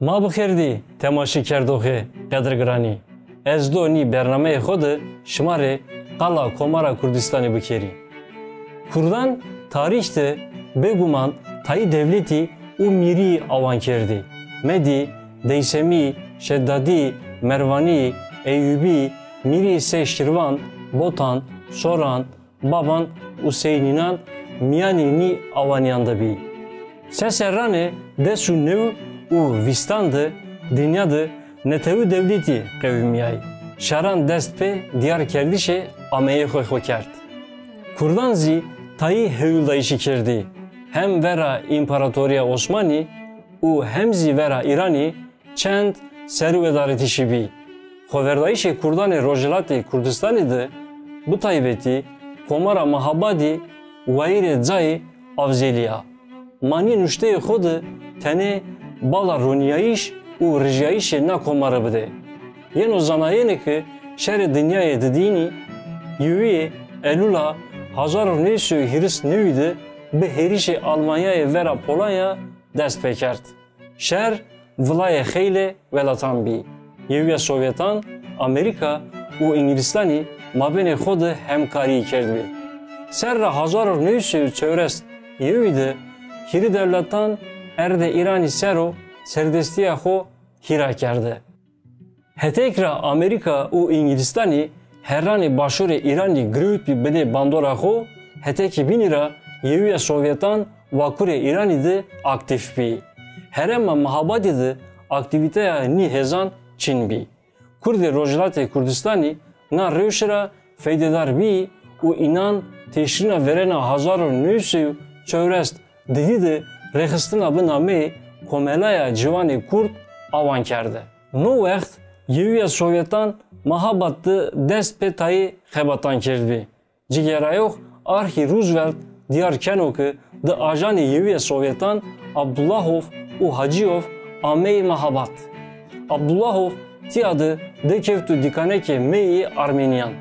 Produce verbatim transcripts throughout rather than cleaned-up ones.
Ma bi xêr dî temaşekerdoxê qedirgiranî. Ez do nî bernameyê xo de şima rê qala Komara Kurdistanî bikerî. Kurdan tarîx de bêguman tayî dewletî û mîrî awan kerdî. Medî, Deysemî, Şeddadî, Merwanî, Eyûbî, mîrî sey Şirvan, Botan, Soran, Baban û sey Nînan mîyanê nî awanîyan de bî. Se serranê des û new û vîstan de dinya de netewî dewletî qewimîyayî. Şaran dest pê dîyarkerdişê ameyê xo xo kerd. Kurdan zî tayî hewldayîşî kerdî. Hem vera Împaratorîya Osmanî û hem zî vera Îranî çend serwedaritişî bî. Xoverdayîşê kurdan ê Rojhilatê Kurdistanî de, bi taybetî Komara Mahabadî wayîrê cayê avzelî ya. Ma nî nuşteyê xo de tenê bala ronîyayîş û rijyayîşê na komare bidê. Yeno zanayene ke şerê dinyayê didînî yewîyê Elula hezar û new sey û hîris newî de bi hêrişê Almanyayê vera Polonya dest pêkerd. Şer vilayê xeylê welatan bî. Yewîya Sowyetan, Amerîka û Îngilîstanî mabênê xo de hemkarî kerdbî. Serra hezar û new sey û çewres yewî de hîrê dewletan erdê Îranî ser o serdestîya xo hîra kerde. Hetêk ra Amerîka û Îngilîstanî herranê başûrê Îranî girewtbî binê bandora xo, hetekê bînî ra Yewîya Sowyetan vakurê Îranî de aktîf bî. Herêma Mahabadî de aktîvîteya nî hêzan çin bî. Kurdê Rojhilatê Kurdistanî na rewşe ra feydedar bî û înan teşrîna verêna hezar û new sey û çewres didî de rêxistina bi nameyê Komelaya Ciwanê Kurd awan kerde. No wext Yewîya Sowyetan Mahabad de dest pê tayê xebatan kerdbî. Cigêrayox Archie Roosevelt dîyar keno ke di ajanê Yewîya Sowyetan Abdullahov û Hacîyov ameyî Mahabad. Abdullahov tîya de dekewto dîkanekê meyê Armenîyan.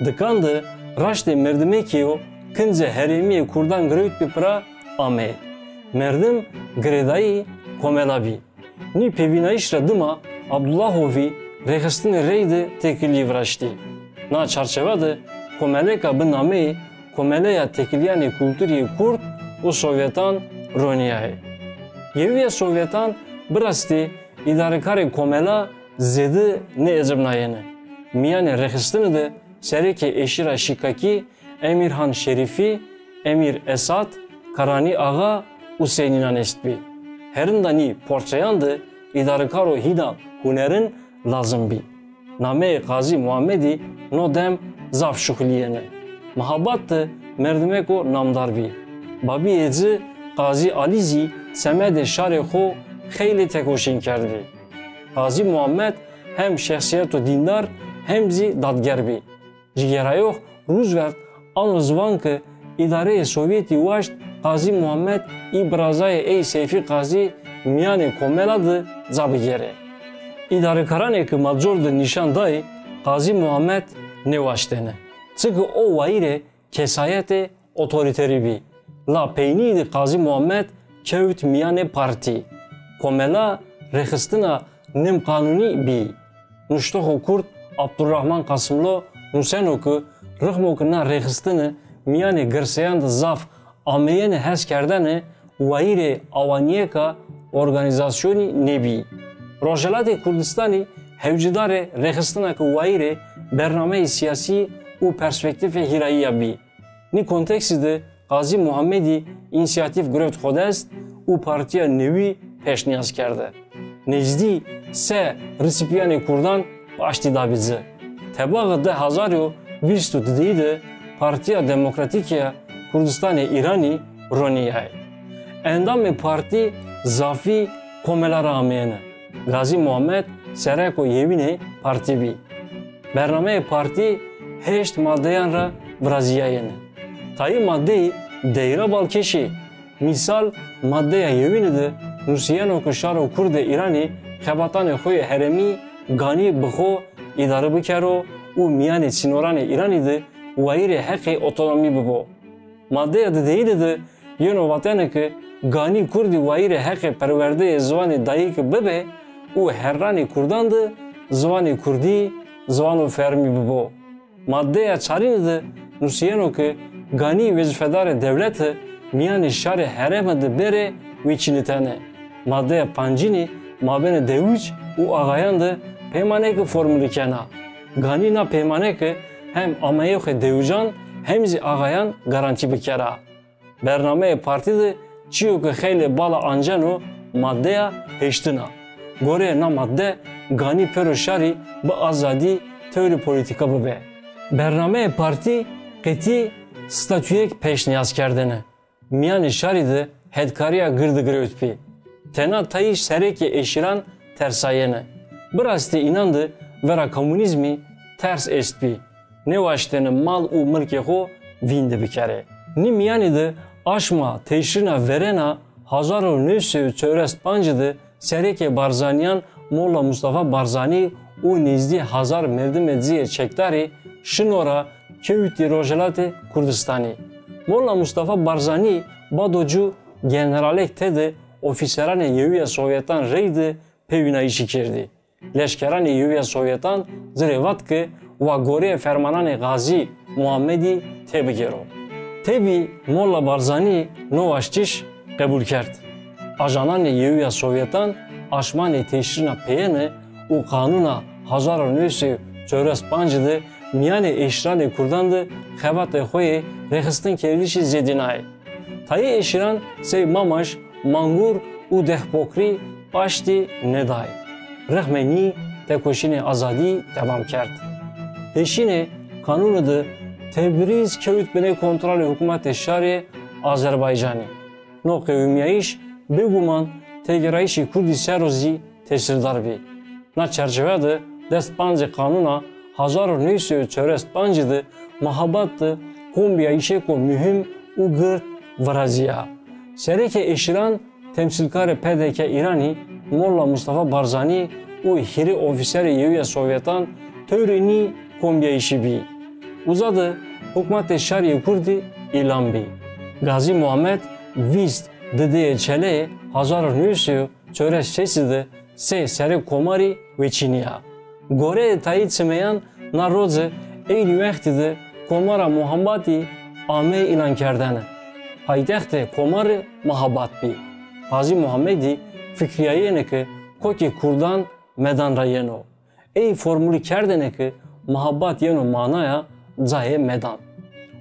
Dikan de raştê merdimêkê yo kincê herêmî yê kurdan girewtbî pira ameyê. Merdim girêdayî komela bî. Nî pêvînayîş ra dima Abdullahovî rêxistinê reyde têkilî viraştî. Na çarçewa de komelêka bi nameyê Komeleya Têkilîyanê Kulturî yê Kurd û Sowyetan ronîyayê. Yewîya Sowyetan bi rastî îdarekarê komela zêde nêecibnayêne. Mîyanê rêxistinî de serekê eşîra Şîkakî, Emîrhan Şerîfî, Emîr Esad, Karanî Axa û sey nînan estbî. Herinda nî portreyan de îdarekaro hîna hunerin lazim bî. Nameyê Qazî Muhammedî no dem zaf şuxulîyêne. Mahabad de merdimêko namdar bî. Babîyê ci Qazî Alî zî semedê şarê xo xeylê tekoşîn kerdbî. Qazî Muhammed hem şexsîyeto dîndar hem zî dadger bî. Cigêrayox Roosevelt ano ziwan ke îdareyê Sovyetî waşt Qazî Muhammed î birazayê ey Seyfî Qazî mîyanê komela de ca bigêrê. Îdarekaranê ke ma cor de nîşan dayî Qazî Muhammed nêwaştêne. Çike o wayîrê kesayetê otorîterî bî. La peynî de Qazî Muhammed kewt mîyanê partî. Komela rêxistina nêmqanûnî bî. Nuştoxo kurd Abdurrahman Qasimlo nuseno ke rixmo ke na rêxistine mîyanê girseyan de zaf ameyêne hes kerdene, wayîrê awanîyêka organîzasyonî nêbî. Rojhelatê Kurdistanî hewcedarê rêxistina ke wayîrê bernameyê sîyasî û perspektîfê hîrayî ya bî. Nî konteksî de Qazî Muhammedî însîyatîf girewt xo dest û partîya newî pêşnîyaz kerde. Nêzdî se risipîyanê kurdan paştî dabî ci. Tebaxê di hezar û vîst û dideyî de Partîya Demokratîke ya Kurdistanê Îranî ronîyayê. Endamê partî zafî komela ra ameyêne. Qazî Muhammed sereko yewînê partî bî. Bernameyê partî heşt madeyan ra virazîyayêne. Tayê madeyî deyra balkêşî. Mîsal, madeya yewîne de nusîyeno ke şaro kurdê Îranî xebatanê xo yê herêmî ganî bi xo îdare bikero û mîyanê sînoranê Îranî de wayîrê heqê otonomî bibo. Madeya dideyîne de yeno vatene ke ganî kurdî wayîrê heqê perwerdeyê ziwanê dayîke bibê, û herranê kurdan de ziwanê kurdî ziwano fermî bibo. Maddeya çarîne de nusîyeno ke ganî wezîfedarê dewlete mîyanê şarê herême de bêrê weçînitene. Maddeya pancîne mabênê dewij û axayan de peymaneke formulî kena. Ganî na peymaneke hem ameyoxê dewijan hem zî axayan garantî bikera. Bernameyê partî de çîyo ke xeylê bala anceno maddeya heştin a. Goreyê na madde ganî pêro şarî bi azadî tewrê polîtîka bibe. Bernameyê partî qetî statuyêk pêşnîyaz kerdêne. Mîyanê şarî de hetkarîya girde girewtbî. Tena tayî serekê eşîran tersayêne. Bi rastî înan de vera komunîzmî ters estbî. Nêwaştêne mal û milkê xo vînde bikerê. Nî mîyanî de aşma teşrîna verêna hezar û new sey û çewres pancî de serekê Barzanîyan Molla Mustafa Barzanî û nêzdî hezar merdimê ci yê çekdarî şino ra kewtî Rojhelatê Kurdistanî. Molla Mustafa Barzanî bado cû generalêk tede ofîseranê Yewîya Sovyetan reyde pêvînayîşî kerdî. Leşkeranê Yewîya Sovyetan ci rê vat ke wa goreyê fermananê Gazî Muhammedî têbigêro. Tebî Molla Barzanî no waştiş qebul kerd. Ajananê Yewîya Sovyetan aşmanê teşrîna peyêne û qanûna hezar û new sey û çewres pancî de mîyanê eşîranê kurdan de xebatê xo yê rêxistinkerdişî zêdînayê. Tayê eşîran sey Mamaş, Mangur û Dehpokrî paştî nêdayê. Rixmê nî tekoşînê azadî dewam kerd. Pêşînê kanûne de Tebrîz kewt binê kontrolê hukmatê şarê Azerbaycanî. No qewimîyayîş bêguman têgêrayîşê kurdî ser o zî tesîrdar bî. Na çerçewe de dest pancê qanûna hezar û new sey û çewres pancî de Mahabad de kombîyayîşêko muhîm û gird virazîya. Serekê eşîran, temsîlkarê P D K Îranî Molla Mustafa Barzanî û hîrê ofîserê Yewîya Sovyetan tewrê nî kombîyayîşî bî. Uza de hukmatê şarî yê kurdî îlan bî. Gazî Muhammed vîst didê yê Çeleyê hezar û new sey û çewres şeşî de sey serê komarî weçînîya. Goreyê tayî çimeyan na roce eynî wextî de Komara Muhabatî ameyê îlankerdene. Paytextê komarî Mahabat bî. Qazî Muhamedî fikrîyayêne ke kokê kurdan medan ra yeno. Ey formulî kerdêne ke Mahabat yeno manaya cayê medan.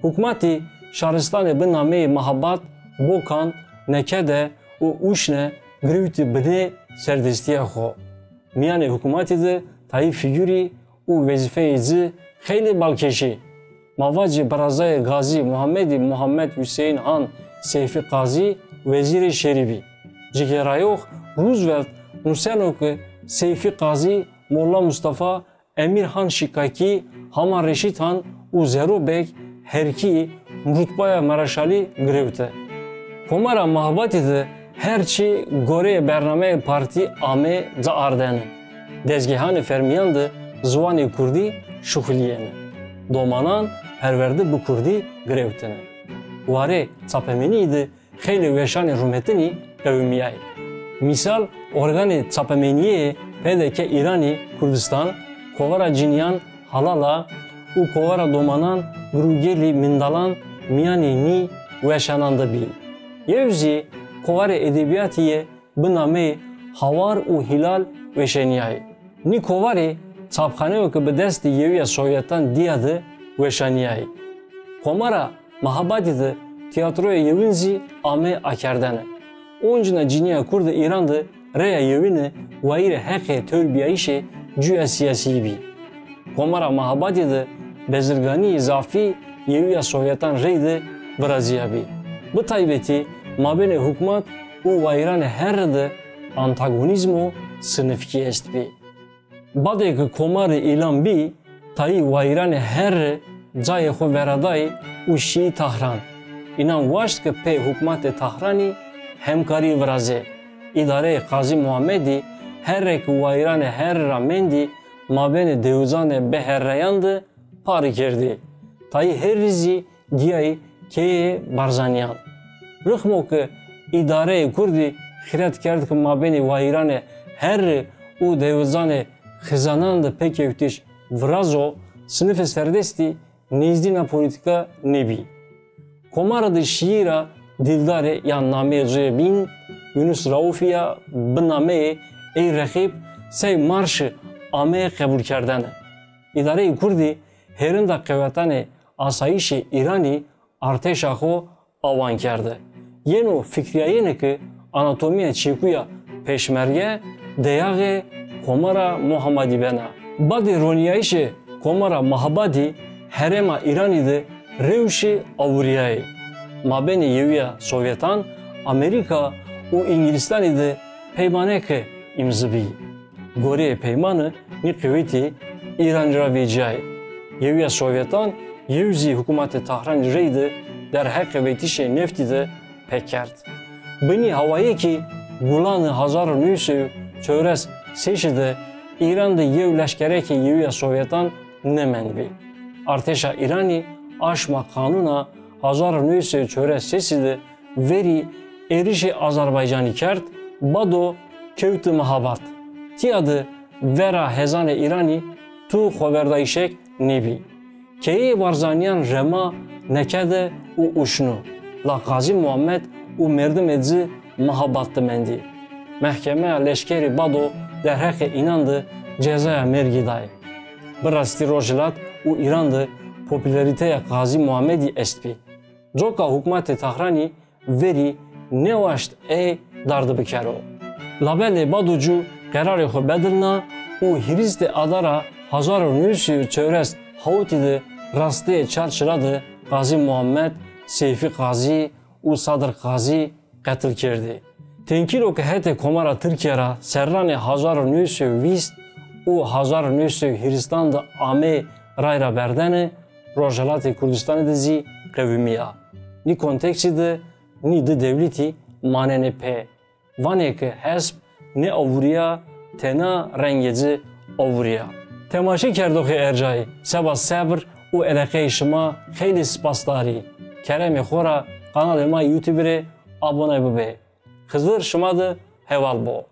Hukmatî şaristanê bi nameyê Mahabat, Bokan, Nekede û Uşne girewtî binê serdestîya xo. Mîyanê hukmatî de tayî fîgurî û wezîfeyê ci xeylê balkêş ê. Ma vacê birazayê Gazî Muhamedî Muhammed Huseyîn Han Seyfî Qazî wezîrê şerî bî. Cigêrayox Roosevelt nuseno ke Seyfî Qazî, Molla Mustafa, Emîr Han Şîkakî, Hama Reşîd Han û Zero Beg her kî rutbaya mereşalî girewte. Komara Mahabatî de her çî goreyê bernameyê partî ame ca ardene. Dezgehanê fermîyan de ziwanê kurdî şuxulîyêne. Domanan perwerde bi kurdî girewtêne. Warê çapemenîyî de xeylê weşanê rûmetinî qewimîyayî. Mîsal, organê çapemenîyê P D K Îranî Kurdistan, Kovara Cinîyan Halal A û Kovara Domanan Girûgelî Mindalan mîyanê nî weşanan de bî. Yew zî Kovarê Edebîyatî yê bi nameyê Hawar û Hîlal weşanîyayî. Nî kovarî çapxaneyo ke bi destê Yewîya Sovyetan dîya de weşanîyayî. Komara Mahabadî de tîyatroya yewin zî ame akerdene. Oncîna cinîya kurde Îran de reya yewine wayîrê heqê tewrbîyayîşê cuya sîyasîyî bî. Komara Mahabadî de bezirganîyê zafî Yewîya Sovyetan reyde virazîyabî. Bi taybetî mabênê hukmat û wayîranê herre de antagonîzmo sinifkî estbî. Badê ke komarî îlan bî, tayî wayîranê herre cayê xo veradayî û şîyî Tahran. Înan waşt ke pê hukmatê Tahranî hemkarî virazê. Îdareyê Qazî Muhamedî herre ke wayîranê herre ra mendî, mabênê dewijanê biherreyan de parî kerdî. Tayî herrî zî dîyayî keyeyê Barzanîyan. Rixmo ke îdareyê kurdî xîret kerd ke mabênê wayîranê herre û dewirzanê xizanan de pêkewtiş virazo, sinifê serdestî nêzdî na polîtîka nêbî. Komara de şîîra Dîldarê ya nameyê coyê bîn Yunus Raufî ya bi nameyê ey reqîb sey marşî ameye qebulkerdene. Îdareyê kurdî hêrinda qewetanê asayîşê Îranî artêşa xo awan kerde. Yeno fikrîyayene ke anatomîya çekuya pêşmerge deyaxê Komara Muhamadî bena. Badê ronîyayîşê Komara Mahabadî herêma Îranî de rewşî awurîyayê. Mabênê Yewîya Sovyetan, Amerîka û Îngilîstanî de peymaneke îmzi bî. Goreyê peymani nî qewetî Îranî ra vecîyayê. Yewîya Sovyetan yew zî hukmatê Tahranî reyde derheqê vetişê neftî de pekerd. Bi nî hawayêkî Gulanê hezar û new sey û çewres sêşî de Îran de yew leşkerekê Yewîya Sovyetan nêmendbî. Artêşa Îranî aşma Kanûna hezar û new sey û çewres sêşî de verî êrişê Azerbaycanî kerd, bado kewti Mehabad. Tîya de vera hêzanê Îranî tu xoverdayîşêk nêbî. Keyeyê Barzanîyan rema nekede û uşno. La Qazî Muhammed û merdimê ci Mehabad de mendî. Mehkemeya leşkerî bado derheqê înan de cezaya mergî dayê. Bi rastî Rojhilat û Îran de popularîteya Qazî Muhammedî estbî. Coka hukmatê Tahranî verî nêwaşt ey darde bikero. Labelê bado cû qerarê xo bedilna û hîrîsdê adara hezar û new sey û çewres hawtî de rasteyê Çarçira de Qazî Muhammed, Seyfî Qazî û Sadir Qazî qetil kerdî. Tenkîro ke hetê Komara Tirkîya ra serranê hezar û new sey û vîst û hezar û new sey û hîrîstan de ameyê rayra berdene, Rojhelatê Kurdîstanî de zî qewimîya. Nî konteksî de nî di dewletî manenê pê. Vanê ke hesp nêavurîya, tena rengê ci avurîya. Temaşekerdoxê ercayî, seba sebir û eleqeyê şima xeylê sipasdarî. Keremê xo ra kanalê ma YouTube rê abone bibê. Xizir şima de heval bo.